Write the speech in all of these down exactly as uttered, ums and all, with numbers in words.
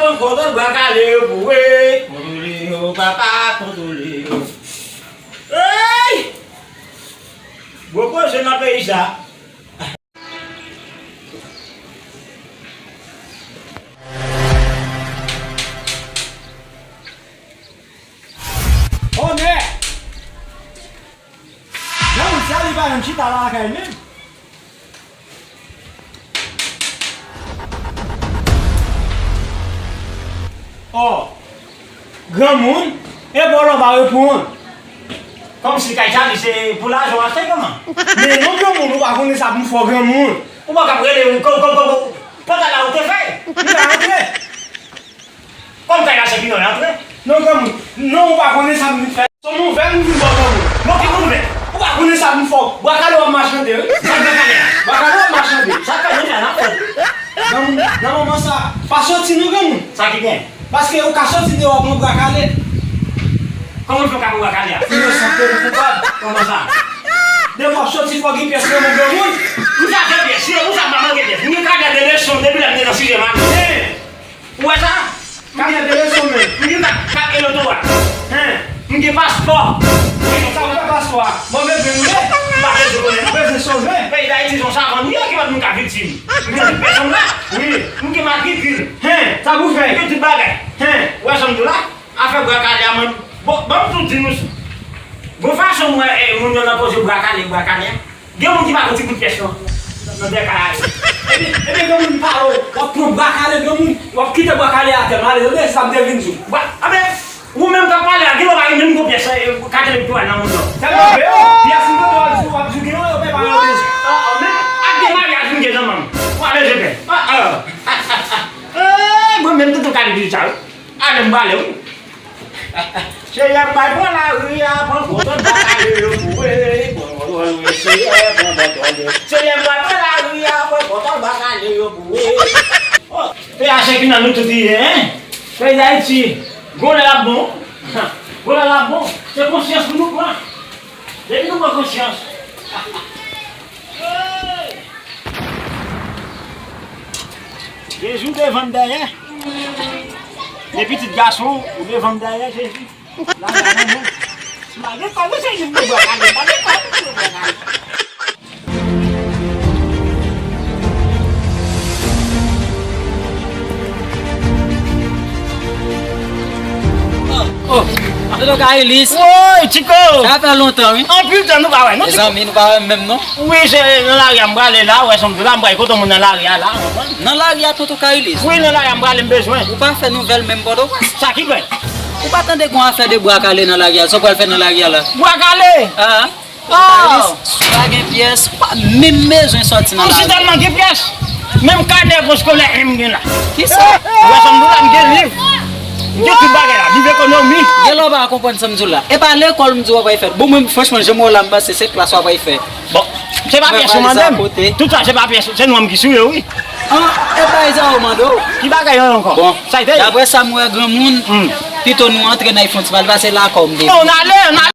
Kontwòl bwa kale yo pou we. Kontwole yo, papa, kontwole yo. Ey! Gwo koze nan peyi sa. Onè! Granmoun sa li pa janm chita lakay menm. Ò, granmoun, e bò lòba yo pran. Kòmsi kay sa li se pou lajan w achte kòman? Men non granmoun, ou pa konnen sa pou m fè w granmoun. Ou pa kab rele m, ko, ko, ko, ko, pòtay la ou te fè? M ka rantre. Kòm kay la se ki non antre. Non granmoun, non ou pa konnen sa m vin fè. Son nouvèl m vin ba w granmoun. Bon ki nouvèl? Ou pa konnen sa m fè w. Bwa kale w ap machande wi. Sa bwa kale a? Bwa kale w ap machande. Sa k fè nou fè n ap fè? Granmoun, nan moman sa, pa soti non granmoun. Sa ki gen? Paske ou ka soti deyò pran bwa kale. Kòman l fè w ka pran bwa kale a? Inosan plen koupab. Kòman sa? Depi w ap soti fò gen pyès nan men granmoun. Ou sa gen pyès, si ou sa pa manke pyès. M gen kadè de leson depi lè m te nan sizyèm ane. Ou wè sa? Kadè de leson menm. M gen kat, kat elektoral. Hen. M gen paspò. Wi, sa ou fè paspò a? Bon, bezwen m ye. M pa bezwen konnen non. Bezwen sove. Peyi Dayiti se yon savann li ye, ki pa moun ka viktim. M gen tout pèsonn la. Wi. M gen matrikil. Hen, sa pou fè? M gen tout bagay. Hen. Ou wè sa m di w la? Afè bwa kale a, mwen, bon, ban m tou di nou, gon fason m wè, eh, moun yo nan koze bwa kale, bwa kale a. Gen moun ki pa pran ti kout pyès non, nan dèkay a yo. Epi, epi gen moun ki pale w, w ap pran bwa kale, gen moun, w ap kite bwa kale atè, malere, sa m te vin di w. Bwa, anben, ou menm k ap pale a, gen lè w pa gen menm gon pyès, eh, kat elektoral nan men w. Tèlman vre, pyès m te w ap di w, w ap di w gen yon, yo pè pa yon bezwen. Ah, ah, men, ak de maryaj m gen nan men m. W ap bezwen pè. Ah, ah. Eh, mwen menm tonton Kalibi sa, wi. Ale m prale wi. Seyè m pral pran lari a, pran kontwòl bwa kale yo pou we, pran kontwòl wi, Seyè pran kontwòl yo. Seyè m pral pran lari a, pran kontwòl bwa kale yo pou we. Oh, peyi a se ki nan nou tout li ye, en? Peyi Dayiti, gon lè l ap bon. Gon lè l ap bon. Se konsyans pou nou pran. Depi nou pran konsyans. Jezi, ou devan m dèyè. Men pitit gason, ou devan m dèyè, Jezi. Lari a nan men w. M pa gen kòb, Jezi, m te bwè kale, m pa gen kòb, m te bwè kale. Oh, tonton Karilis. Woy, Tchiko! Sa fè lontan, wi. Anpil tan nou pa wè, non, Tchiko? Mezanmi, nou pa wè menm, non. Wi, se nan lari a m prale la, wè, sanm la, m prale kote moun nan lari a la, w konprann? Nan lari a, tonton Karilis? Wi, nan lari a m prale, m bezwen. Ou pa fè nouvèl menm Pòtoprens? Sa ki fè? Ou pa tande gon afè de bwa kale nan lari a, sa w pral fè nan lari a la? Bwa kale? Ah. Oh! Karilis, pa gen pyès, pa menm bezwen sòti nan lari. Kòmsi tèlman gen pyès. Menm kadè eskolè m gen la. Kisa? Ou wè sa m di w la, m gen liv. M gen tout bagay la, liv ekonomi. Gen lè w pa konprann sa m di w la. E pa lekòl m di w w ap al fè. Bon, mwen, franchman, jan m wè w la, m panse se klas w ap al fè. Bon, se pa pyès ou mande m. Tout sa, se pa pyès, se non m ki sou yo, wi. Ah, e bagay sa yo mande w? Ki bagay yo ankò? Bon, sa y te ye? Daprè sa m wè granmoun, pito nou antre nan fon ti bal, pase lakòm de. Oh, n ale, n ale.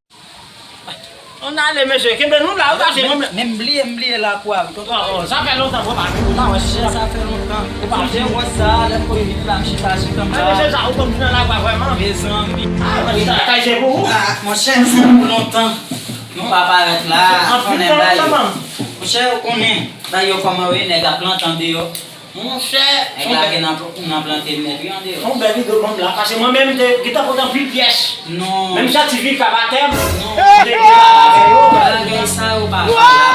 Ann ale, mesye, kenbe nou la, wi, pase mwen menm. Men m bliye, m bliye lakou a, wi, tonton. Oh, oh, sa fè lontan, bro, pa vin la, wè, se sa. Sa fè lontan. Ou pa vin. Sonje wòch sa, lè m konn vin la, m chita sou kanb la. Ah, mesye, sa, ou konn vin nan lakou a, vrèman? Mezanmi. Ah, mesye, sa, kay se pou ou. Ah, monchè, sa fè lontan. Nou pa parèt la, konnen bay yo. Monchè, ou konnen, bay yo kòman yo ye, nèg ap plante andeyò. Monchè, nèg la gen nan, nan plante nèt, wi, andeyò. Yon bèl ide, ban m la, paske mwen menm, m te gentan pote anpil pyès. Non. Menm sètifika batèm, non, m te gentan avè yo. Bagay sa yo pa valab.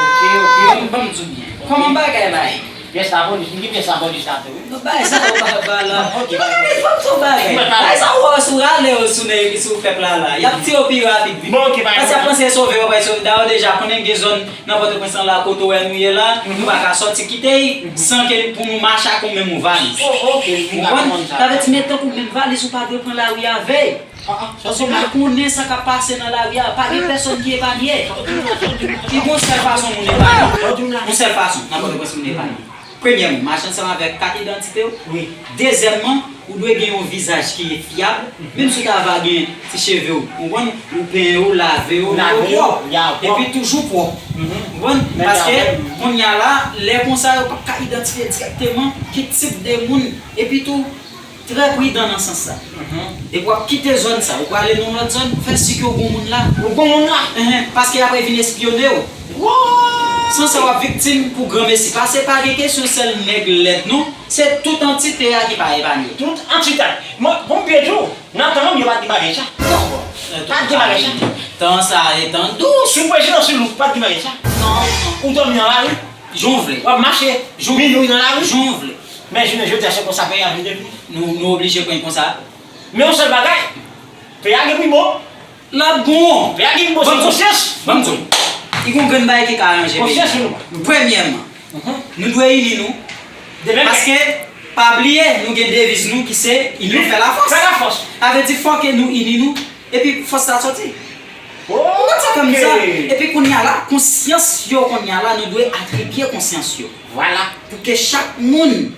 Ok, ok. Ban m, ban m di w byen. Kòman bagay la ye? Pyès lapolis, m gen pyès lapolis la tou, wi. Non, bagay sa yo pa valab. Ok, bagay. Mwen menm, fò m di w bagay. Bagay sa yo, si w rale yo sou nèg, sou pèp la, la, y ap tiye w pi rapid, wi. Bon, ok, bagay. Paske y ap panse sove yo, bagay sove. Dayè, deja, konnen gen zòn nan Pòtoprens lan la, kote w wè nou ye la, nou pa ka sòti kite l san ke pou nou mache ak yon menm valiz. Oh, ok, m pa konprann sa. Sa vle di, men tankou menm valiz, ou pa dwe pran lari avè l. Ah, ah, paske m pa konnen sa k ap pase nan lari a, pa gen pèsonn ki epanye. Ki gon sèl fason moun epanye. Yon sèl fason, nan Pòtoprens moun epanye. Premyèman, mache ansanm avèk kat idantite w. Wi. Dezyèmman, ou dwe gen yon vizaj ki fyab, menm si w ta va gen ti cheve w, ou konprann, ou penyen w, lave w, ou pwòp. Epi toujou pwòp. Ou konprann? Paske kounye a la, lè konsa, yo p ap ka idantifye dirèkteman ki tip de moun. Epi tou, Trè pridan nan sans sa. Depi w ap kite zòn sa, ou prale nan yon lòt zòn, fè si ke w gon moun la. Ou gon moun la? Enhen, paske y ap vin espyone w. San sa, w ap viktim pou granmesi. Paske pa gen kesyon sèl nèg lèd, non. Se tout antite a ki pa epanye. Tout antite. Mwen, bon, m byen di w, nan tan an, yo pa t gen bagay sa. Non, bon. Pa t gen bagay sa. Tan sa, e tan dous. Sou prezidan, sou lou, pa t gen bagay sa. Non, non. Ou dòmi nan lari. Jan w vle. W ap mache. Jan w vle. Minwi nan lari. Jan w vle. Men jounen jodi a, se konsa peyi a vin devni. Nou, nou oblije pran konsa. Men yon sèl bagay, peyi a gen pi bon. L ap bon. Peyi a gen pi bon, se konsyans. Ban m di w. Li gon grenn bagay ki ka aranje peyi a. Konsyans nou. Premyèman, nou dwe ini nou. Paske, pa bliye, nou gen deviz nou ki se inyon fè lafòs. Fè lafòs. Sa vle di fò ke nou ini nou, epi fòs la sòti. Ou konn sa kòm sa? Epi kounye a la, konsyans yo kounye a la, nou dwe atribye konsyans yo. Vwala. Pou ke chak moun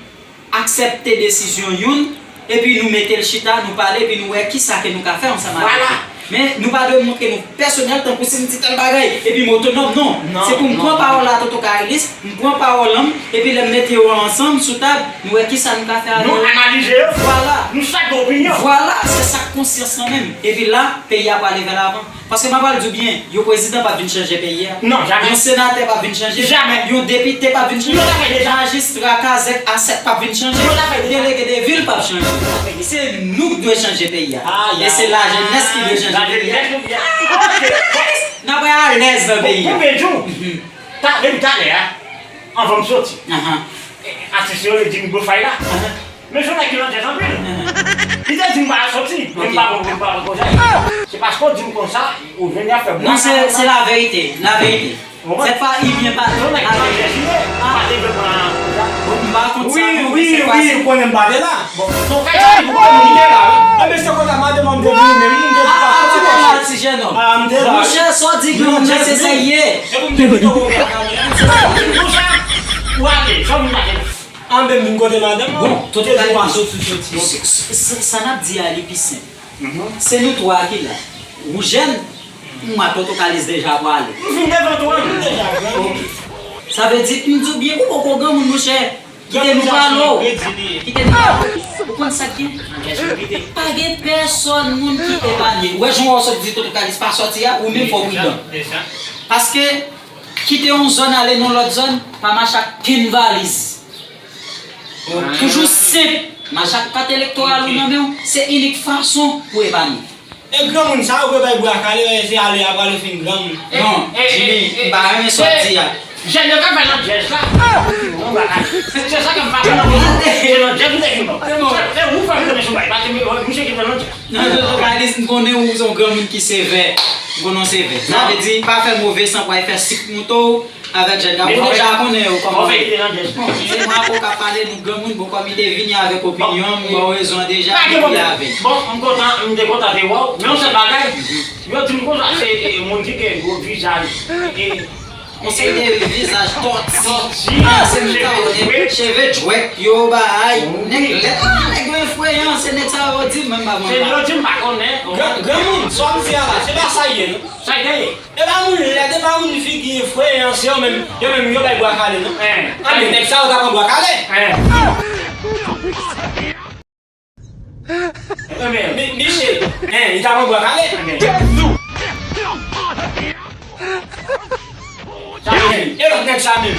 aksepte desizyon youn, epi nou mete l chita, nou pale, epi nou wè kisa ke nou ka fè ansanm avèk li. Men nou pa dwe montre nou pèsonèl, tankou si m di tèl bagay, epi m otonòm, non. Se pou m pran pawòl la, Tonton Karilis, m pran pawòl an, epi lè m mete yo ansanm sou tab, nou wè kisa nou ka fè avè yo. Nou analize yo. Vwala. Nou chak gen opinyon. Vwala, se sa k konsyans lan menm. Epi la, peyi a prale vè lavan. Paske m ap pral di w byen, yon prezidan p ap vin chanje peyi a. Non, jamè. Yon senatè p ap vin chanje. Jamè. Yon depite p ap vin chanje. Yo ta fè deja. Majistra, kazèk, asèk p ap vin chanje. Yo ta fè deja. Delege de vil p ap chanje. Se nou k dwe chanje peyi a. E se lajenès ki dwe chanje peyi a. N ap alèz nan peyi a. Pou, pou Bedjou, ta, depi talè a, anvan m soti, atis yo di m gwo fay la. Men se yon nèg ki landjèz anpil. Li te di m pa soti, men m pa pran, m pa pran kozay. Se paske w di m konsa, ou vini ap fè bwa. Non, se, se laverite, laverite. Sèt fwa, li byen pale. Se yon nèg ki landjèz li ye. M pa te vle pran kozay. Bon, m pa kont sa, non, men se kwa se. Wi, wi, wi, ou konnen m pa te la. Bon, non, kay sa, li pou konnen m te la, wi. Anben, se konsa, madanm an m te vini, men m te pa soti konsa. Ti jènòm. Monchè, sa w di granmoun nan, se sa l ye. E pou m te kite w konsa. Konsa, ou ale, sa w vin pa te la. Anben, m vin kote madanm mwen. Bon, Tonton Karilis, sa n ap di a, li pi senp. Se nou twa ki la. Ou jèn, mwen, Tonton Karilis deja prale. M fin devan tou an. Ok. Sa vle di, m di w byen, ou poko granmoun, monchè. Kite nou pale w. Kite nou pale w. Ou konn sa k gen? Pa gen pèsòn moun ki epanye. Ou wè jan w sot di Tonton Karilis pa sòti a, ou menm fò w pridan. Paske kite yon zòn ale nan lòt zòn, pa mache ak kenn valiz. Toujou senp, mache ak kat elektoral ou nan men w, se inik fason pou epanye. E granmoun sa yo vle bay bwa kale, se ale a pral fin granmoun. Non, Jimmy, m pa renmen sa w di a. Jèn yo k ap fè landjèz la. Se sa k ap fè landjèz, se landjèz ou te vin bon. Se ou fè m konnen sou bay, paske misye ki fè landjèz. Non, non, non, Karilis, m konnen ou se yon granmoun ki sevè. M konnen w sevè. Sa vle di, pa fè move san pral fè sik moute w. Avèk jèn gason, ou deja konnen yo kòman. Bon, se mwen ak ou k ap pale, nou granmoun, bon, kòm li te vini avèk opinyon, m ba w rezon an deja, m vini avè l. Bon, m kontan, m te kontan te wè w, men yon sèl bagay, yo di m konsa, se, e, moun ki gen gwo vizaj, e, yon seri de vizaj tòti. Tòti, ah, se m ta wè, cheve djwèt, yo, bay, nèg lèd, ah, nèg yo enfreyan, se nèg sa yo di m, mwen m pa konn. Se yo di m pa konnen. Gran, granmoun, sa w ap di a la, se pa sa l ye, non. Sa l te ye. E pa moun lèd, e pa moun figi enfreyan, se yo menm, yo menm yo bay bwa kale, non? Anben, nèg sa yo ta pran bwa kale. Anben. Mi-, Miche, en, li ta pran bwa kale. Anben. E lòt nèg sa menm?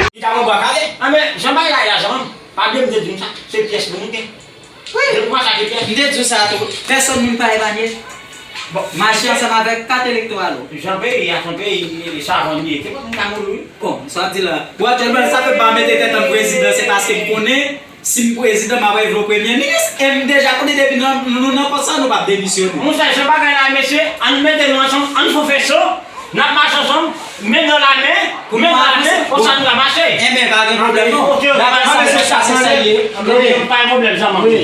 Li ta pran bwa kale. Anben, jan bagay la ye a, zanmi m, pa bliye m te di w sa, se pyès pou nou te. Wi. M te di w sa tou. Pèsòn moun pa epanye. Bon. Mache ansanm avèk kat elektoral ou. Jan peyi a, se yon peyi, e, savann li ye. Se pa moun ka mouri, wi. Bon, sa w ap di la. Bon, aktyèlman, sa fè m pa mete tèt an prezidan, se paske m konnen, si m prezidan, m ap rive premye minis. E m deja konnen depi nan, nou nan pòs sa, nou p ap demisyone. Monchè, jan bagay la, mesye, ann mete nou ansanm, ann fè yon feso. N ap mache ansanm, men nan lamen, men nan lamen, konsa nou ka mache. Enben, pa gen pwoblèm non. Ok, ok, pa gen pwoblèm, sa se sa l ye. Ok, pa gen pwoblèm, zanmi. Wi.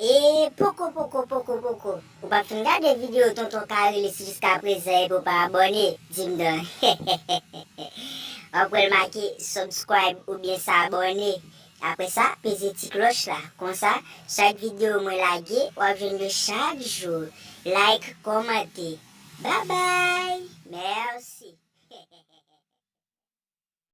E poko, poko, poko, poko. Ou pa fin gade videyo Tonton Karilis jiskaprezan epi w pa abòne, di m don. W ap wè l make subscribe oubyen s'abonner. Apre sa, peze ti klòch la. Konsa, chak videyo mwen lage, w ap jwenn yo chak jou. Like, kòmante, Babay! Mèsi!